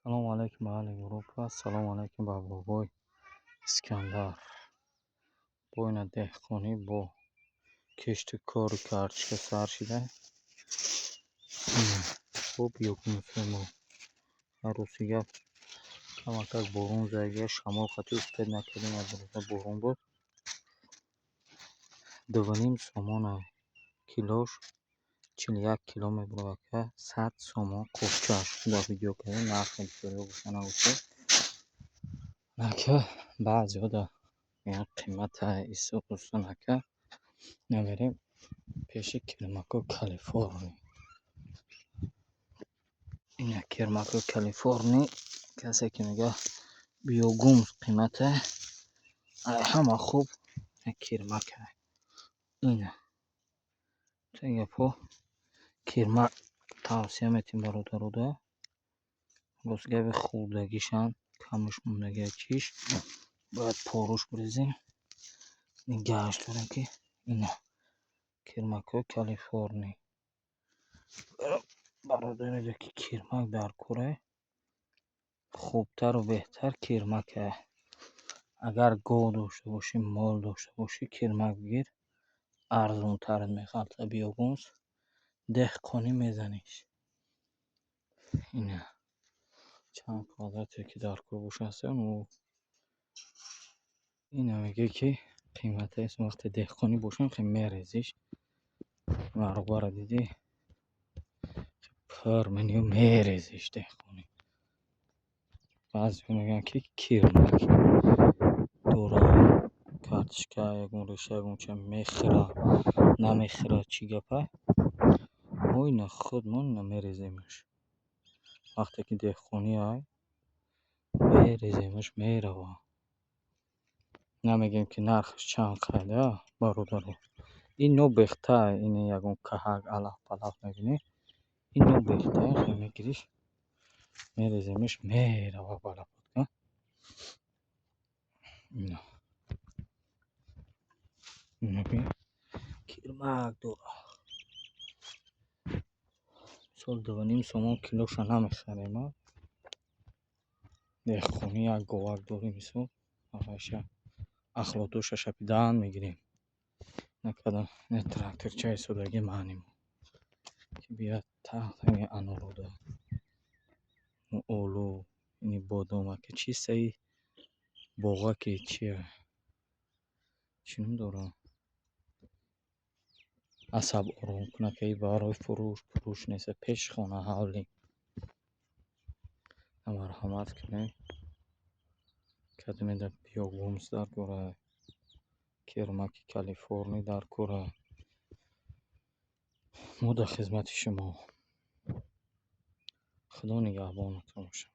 Салому алайкум, аҳли Европа, салому алайкум ба бобои Искандар. Бо ина деҳқонӣ, бо кишту кори картошка сар шида. Хуб, ёкунфемо. Рости гап, камакак борон задагия, шамол қатъи успеть накардем, як рӯза борон буд. 2,5 сомона килош, 41 кило мебурад, ака, 100 сомон қопчааш. Дар видео кардем, нархи бисёриҳо гуфта набошад. Ака, баъзеҳо да мегӯянд, қимата исо усон, ака. Намерем пеши кирмакҳои Калифорни. Ина кирмакҳои Калифорни, касе ки мегӯяд, биогумус қимата, ай ҳама хуб кирмака. Ина гапҳо, кирмак тавсия метиҳем бародарода. Рост габи, хурдагишам камаш мондагия, чиш бояд поруш бирезем. Нигаҳаш дорем, ки ина кирмакҳои Калифорни. Бародаре ки кирмак дар кора, хубтару беҳтар кирмака. Агар гов дошта бошӣ, мол дошта бошӣ, кирмак бигир, арзонтар меғалтад. Биогумус деҳқонӣ мезаниш. Ина чанд квадрате ки дар кор бошад. Ина мегӯяд, ки қиматаест, вақте деҳқонӣ бошам, хе мерезиш. Баробара дидӣ, пур мению мерезиш деҳқонӣ. Баъзеҳо мегӯянд, ки кирмак дорад, картошка ягон реша, ягон чиз мехӯрад, намехӯрад, чӣ гапа? Мо ина худмон ина мереземаш. Вақте ки деҳқонӣ ай, мереземаш, мерава. Намегӯем, ки нархаш чанд қайда, бародаро. Ин нобехта, ин ягон каҳак, алаф палаф мебинӣ, ин нобехта, мегириш, мереземаш, мерава ба лопатка. Ина бин, кирмак дорад. Мисол, 2,5 сомон килоша намехарем, а деҳқонӣ як говак дорем, мисол, аша ахлотоша шапидан мегирем. Накардам, ина тракторчаи содагӣ маъним, ки биёяд тахтаи аноруда, олу, ини бодомаки, чистаи боғаки, чия, чӣ ном дорад, асаб ором кунад, ки барои фурӯш пурӯш нест, пеши хона, ҳавлӣ. Марҳамат кунед, кадоме биогумус дар кора, кирмаки Калифорнӣ дар кора, мо дар хизмати шумо. Худо нигаҳбонатон бошад.